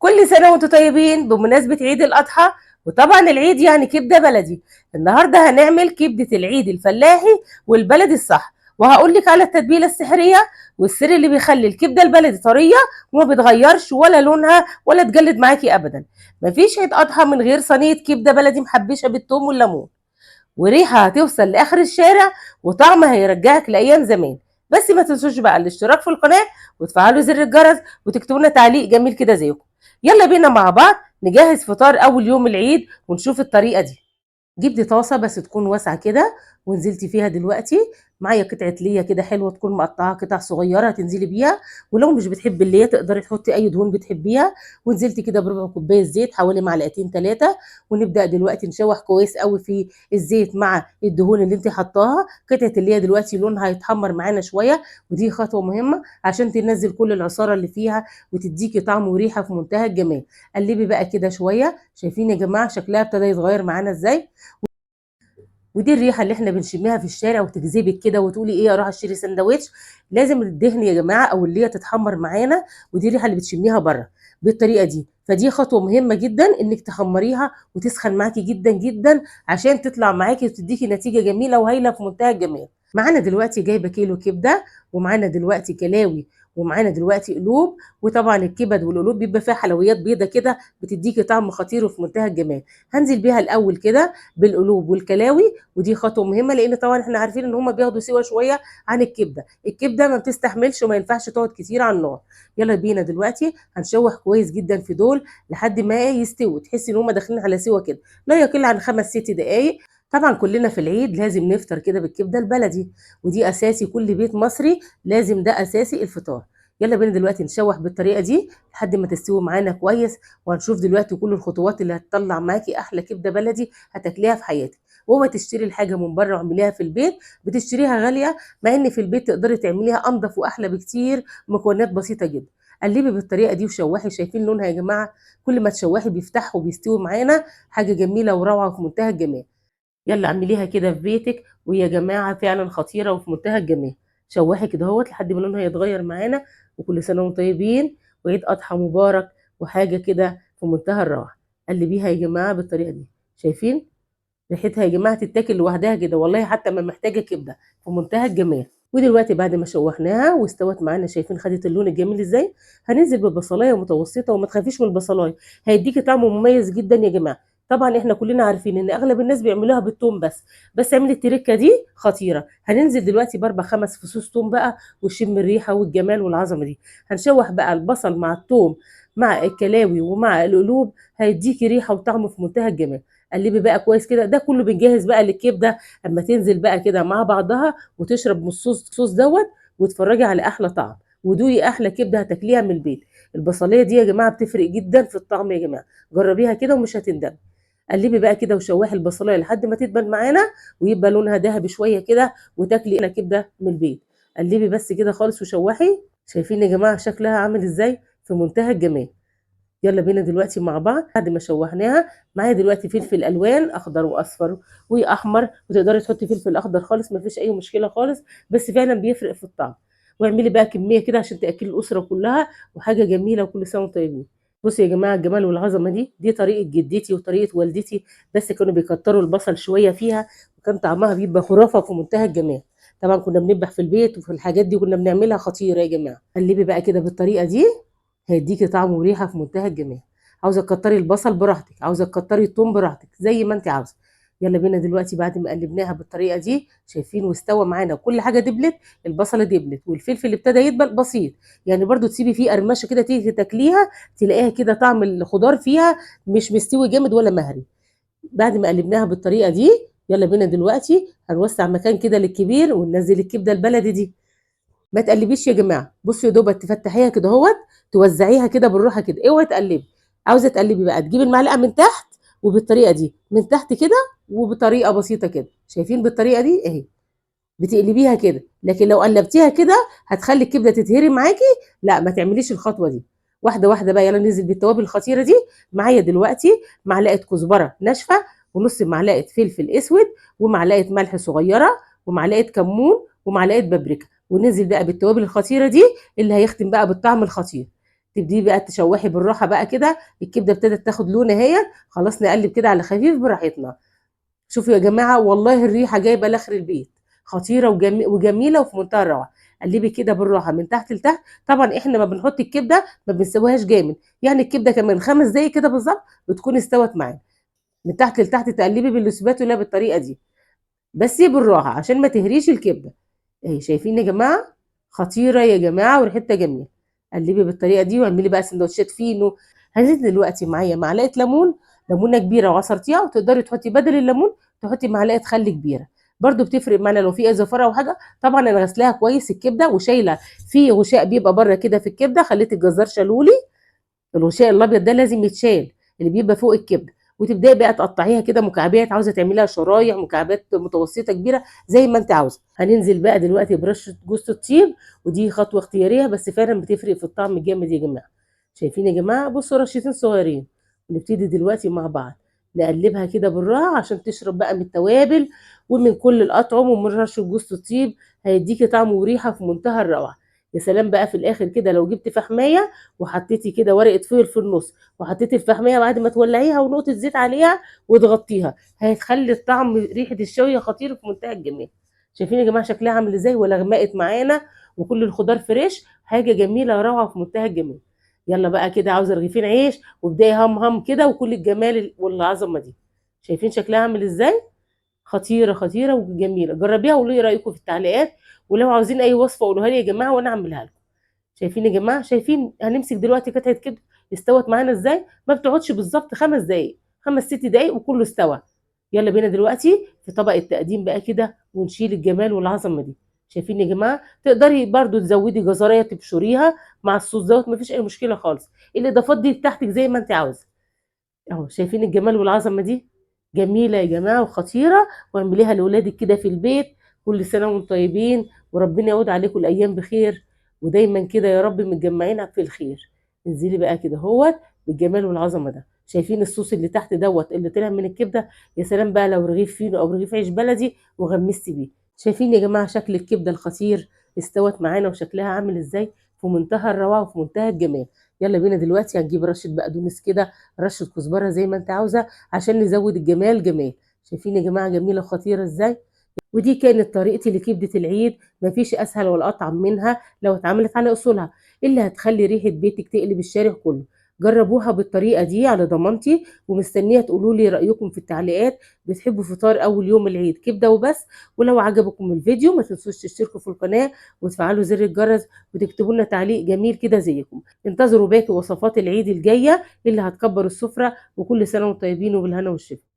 كل سنة وانتم طيبين بمناسبة عيد الأضحى، وطبعا العيد يعني كبدة بلدي. النهاردة هنعمل كبدة العيد الفلاحي والبلدي الصح، وهقول لك على التتبيلة السحرية والسر اللي بيخلي الكبدة البلدي طرية وما بتغيرش ولا لونها ولا تجلد معاكي أبدا. مفيش عيد أضحى من غير صينية كبدة بلدي محبشة بالثوم والليمون، وريحة هتوصل لآخر الشارع وطعم هيرجعك لأيام زمان. بس ما تنسوش بقى الاشتراك في القناة وتفعلوا زر الجرس وتكتبوا لنا تعليق جميل كده زيكم. يلا بينا مع بعض نجهز فطار أول يوم العيد ونشوف الطريقة دي. جبت طاسة بس تكون واسعة كده ونزلت فيها دلوقتي، معايا قطعة ليا كده حلوة تكون مقطعة قطع صغيرة تنزلي بيها، ولو مش بتحبي الليا تقدري تحطي أي دهون بتحبيها. ونزلت كده بربع كوباية زيت حوالي معلقتين 3، ونبدأ دلوقتي نشوح كويس قوي في الزيت مع الدهون اللي انت حطاها. قطعة الليا دلوقتي لونها هيتحمر معانا شوية، ودي خطوة مهمة عشان تنزل كل العصارة اللي فيها وتديكي طعم وريحة في منتهى الجمال. قلبي بقى كده شوية، شايفين يا جماعة شكلها ابتدى يتغير معانا ازاي؟ ودي الريحة اللي احنا بنشمها في الشارع وتجذبك كده وتقولي ايه اروح اشتري سندوتش. لازم الدهن يا جماعة او اللي هي تتحمر معانا، ودي الريحة اللي بتشميها بره بالطريقة دي. فدي خطوة مهمة جدا انك تحمريها وتسخن معاكي جدا جدا عشان تطلع معاكي وتديكي نتيجة جميلة وهايله في منتهى الجمال. معانا دلوقتي جايبه كيلو كبده، ومعانا دلوقتي كلاوي، ومعانا دلوقتي قلوب. وطبعا الكبد والقلوب بيبقى فيها حلويات بيضة كده بتديكي طعم خطير وفي منتهى الجمال. هنزل بيها الاول كده بالقلوب والكلاوي، ودي خطوة مهمة لان طبعا احنا عارفين ان هما بياخدوا سوا شوية عن الكبده، الكبده ما بتستحملش وما ينفعش تقعد كتير على النار. يلا بينا دلوقتي هنشوح كويس جدا في دول لحد ما يستووا، تحسي ان هما داخلين على سوا كده لا يقل عن 5 6 دقائق. طبعا كلنا في العيد لازم نفطر كده بالكبده البلدي، ودي اساسي كل بيت مصري لازم، ده اساسي الفطار. يلا بينا دلوقتي نشوح بالطريقة دي لحد ما تستوي معانا كويس، وهنشوف دلوقتي كل الخطوات اللي هتطلع معاكي احلى كبده بلدي هتاكليها في حياتك. وما تشتري الحاجة من بره واعمليها في البيت، بتشتريها غالية مع ان في البيت تقدري تعمليها انضف واحلى بكتير، مكونات بسيطة جدا. قلبي بالطريقة دي وشوحي، شايفين لونها يا جماعة؟ كل ما تشوحي بيفتح وبيستوي معانا، حاجة جميلة وروعه في منتهى الجمال. يلا اعمليها كده في بيتك، ويا جماعة فعلا خطيرة وفي منتهى الجمال. شوحي كده اهوت لحد ما لونها يتغير معانا، وكل سنة وانتم طيبين وعيد اضحى مبارك، وحاجه كده في منتهى الروعة. قلبيها يا جماعة بالطريقة دي، شايفين ريحتها يا جماعة؟ تتاكل لوحدها كده والله، حتى ما محتاجه كبده، في منتهى الجمال. ودلوقتي بعد ما شوحناها واستوت معانا، شايفين خدت اللون الجميل ازاي؟ هننزل ببصلايه متوسطه، وما تخافيش من البصلايه، هيديكي طعم مميز جدا يا جماعة. طبعا احنا كلنا عارفين ان اغلب الناس بيعملوها بالثوم بس اعملي التركة دي خطيرة. هننزل دلوقتي ب4 5 فصوص ثوم بقى، وشم الريحة والجمال والعظمة دي. هنشوح بقى البصل مع الثوم مع الكلاوي ومع القلوب، هيديكي ريحه وطعم في منتهى الجمال. قلبي بقى كويس كده، ده كله بنجهز بقى للكبده اما تنزل بقى كده مع بعضها وتشرب من الصوص دوت، وتتفرجي على احلى طعم ودوقي احلى كبده هتاكليها من البيت. البصليه دي يا جماعة بتفرق جدا في الطعم يا جماعة، جربيها كده ومش هتندمي. قلبي بقى كده وشوحي البصلايه لحد ما تدبل معانا ويبقى لونها ذهبي شوية كده، وتاكلي كبده من البيت. قلبي بس كده خالص وشوحي، شايفين يا جماعة شكلها عامل ازاي؟ في منتهى الجمال. يلا بينا دلوقتي مع بعض بعد ما شوحناها. معايا دلوقتي فلفل الوان اخضر واصفر واحمر، وتقدري تحطي فلفل اخضر خالص مفيش اي مشكلة خالص، بس فعلا بيفرق في الطعم. واعملي بقى كمية كده عشان تاكلي الاسرة كلها، وحاجه جميلة، وكل سنة وانتم طيبين. بصوا يا جماعة الجمال والعظمة دي، دي طريقه جدتي وطريقه والدتي، بس كانوا بيكتروا البصل شوية فيها، وكان طعمها بيبقى خرافه في منتهى الجمال. طبعا كنا بنذبح في البيت وفي الحاجات دي كنا بنعملها خطيرة يا جماعة. قلبي بقى كده بالطريقة دي، هيديكي طعم وريحه في منتهى الجمال. عاوزه تكتري البصل براحتك، عاوزه تكتري الثوم براحتك، زي ما انت عاوزه. يلا بينا دلوقتي بعد ما قلبناها بالطريقة دي، شايفين واستوى معانا كل حاجة دبلت، البصله دبلت والفلفل ابتدى يدبل بسيط، يعني برده تسيبي فيه قرمشه كده تيجي تاكليها تلاقيها كده طعم الخضار فيها مش مستوي جامد ولا مهري. بعد ما قلبناها بالطريقة دي، يلا بينا دلوقتي هنوسع مكان كده للكبير وننزل الكبده البلدي دي. ما تقلبيش يا جماعة، بصوا يا دوبك تفتحيها كده اهوت، توزعيها كده بالراحة كده، اوعي تقلبي. عاوزه تقلبي بقى تجيبي المعلقة من تحت، وبالطريقه دي من تحت كده، وبطريقة بسيطة كده، شايفين بالطريقة دي اهي بتقلبيها كده. لكن لو قلبتيها كده هتخلي الكبده تتهري معاكي، لا ما تعمليش الخطوة دي. واحدة واحدة بقى. يلا ننزل بالتوابل الخطيرة دي. معايا دلوقتي معلقه كزبره ناشفة، ونص معلقه فلفل اسود، ومعلقة ملح صغيرة، ومعلقة كمون، ومعلقة بابريكا. وننزل بقى بالتوابل الخطيرة دي اللي هيختم بقى بالطعم الخطير. تبتدي بقى تشوحي بالراحة بقى كده. الكبده ابتدت تاخد لون اهي، خلاص نقلب كده على خفيف براحتنا. شوفوا يا جماعة والله الريحة جايبه لاخر البيت، خطيرة وجميلة وفي منتهى الروعة. قلبي كده بالراحة من تحت لتحت. طبعا احنا ما بنحط الكبده ما بنسويهاش جامد، يعني الكبده كمان 5 دقايق كده بالظبط بتكون استوت معانا. من تحت لتحت تقلبي بالسباتولا بالطريقة دي، بس بالراحة عشان ما تهريش الكبده. اهي شايفين يا جماعة خطيرة يا جماعة وريحتها جميلة. قلبي بالطريقة دي واعملي بقى سندوتشات فينو. هزيد دلوقتي معايا معلقه ليمون، ليمونه كبيرة وعصرتيها، وتقدري تحطي بدل الليمون تحطي معلقه خل كبيرة، برده بتفرق معانا لو في اي زفره او حاجة. طبعا انا غسلاها كويس الكبده، وشايله في غشاء بيبقى بره كده في الكبده، خليت الجزار شالولي الغشاء الابيض ده لازم يتشال اللي بيبقى فوق الكبده. وتبداي بقى تقطعيها كده مكعبات، عاوزه تعمليها شرايح، مكعبات متوسطه كبيرة زي ما انت عاوزه. هننزل بقى دلوقتي برشه جوز الطيب، ودي خطوة اختيارية بس فعلا بتفرق في الطعم جامد يا جماعة. شايفين يا جماعة؟ بصوا رشتين صغيرين. ونبتدي دلوقتي مع بعض نقلبها كده بالراحة عشان تشرب بقى من التوابل ومن كل الاطعم ومن رشه جوز الطيب، هيديكي طعم وريحه في منتهى الروعة. يا سلام بقى في الاخر كده لو جبت فحمايه وحطيتي كده ورقة فويل في النص، وحطيتي الفحميه بعد ما تولعيها ونقطة زيت عليها وتغطيها، هتخلي الطعم ريحه الشويه خطيرة في منتهى الجمال. شايفين يا جماعة شكلها عامل ازاي؟ ولا غمقت معانا، وكل الخضار fresh، حاجة جميلة روعه في منتهى الجمال. يلا بقى كده عاوزه رغيفين عيش وابداي هم هم كده، وكل الجمال والعظمة دي. شايفين شكلها عامل ازاي؟ خطيرة خطيرة وجميلة. جربيها وقولوا لي رايكم في التعليقات، ولو عاوزين اي وصفه قولوها لي يا جماعة وانا اعملها لكم. شايفين يا جماعة؟ شايفين؟ هنمسك دلوقتي قطعه كبده استوت معانا ازاي؟ ما بتقعدش بالظبط 5 دقايق، 5 6 دقايق وكله استوى. يلا بينا دلوقتي في طبق التقديم بقى كده، ونشيل الجمال والعظمة دي. شايفين يا جماعة؟ تقدري برضو تزودي جزريه تبشريها مع الصوص دوت، مفيش اي مشكلة خالص. الاضافات دي بتاعتك زي ما انت عاوزه اهو. شايفين الجمال والعظمة دي؟ جميلة يا جماعة وخطيرة، واعمليها لاولادك كده في البيت. كل سنة وانتم طيبين، وربنا يعود عليكم الايام بخير، ودايما كده يا رب متجمعين في الخير. انزلي بقى كده اهوت بالجمال والعظمة ده. شايفين الصوص اللي تحت دوت اللي طلع من الكبده؟ يا سلام بقى لو رغيف فينو او رغيف عيش بلدي وغمستي بيه. شايفين يا جماعة شكل الكبده الخطير استوت معانا وشكلها عامل ازاي؟ في منتهى الروعة وفي منتهى الجمال. يلا بينا دلوقتي هنجيب رشه بقدونس كده، رشه كزبره زي ما انت عاوزه عشان نزود الجمال جمال. شايفين يا جماعة جميلة وخطيرة ازاي؟ ودي كانت طريقتي لكبده العيد، مفيش اسهل ولا اطعم منها لو اتعملت على اصولها، اللي هتخلي ريحه بيتك تقلب الشارع كله. جربوها بالطريقة دي على ضمانتي، ومستنيه تقولوا لي رايكم في التعليقات. بتحبوا فطار اول يوم العيد كبده وبس؟ ولو عجبكم الفيديو ما تنسوش تشتركوا في القناة وتفعلوا زر الجرس وتكتبوا لنا تعليق جميل كده زيكم. انتظروا باقي وصفات العيد الجاية اللي هتكبر السفرة، وكل سنة وانتم طيبين وبالهنا والشفا.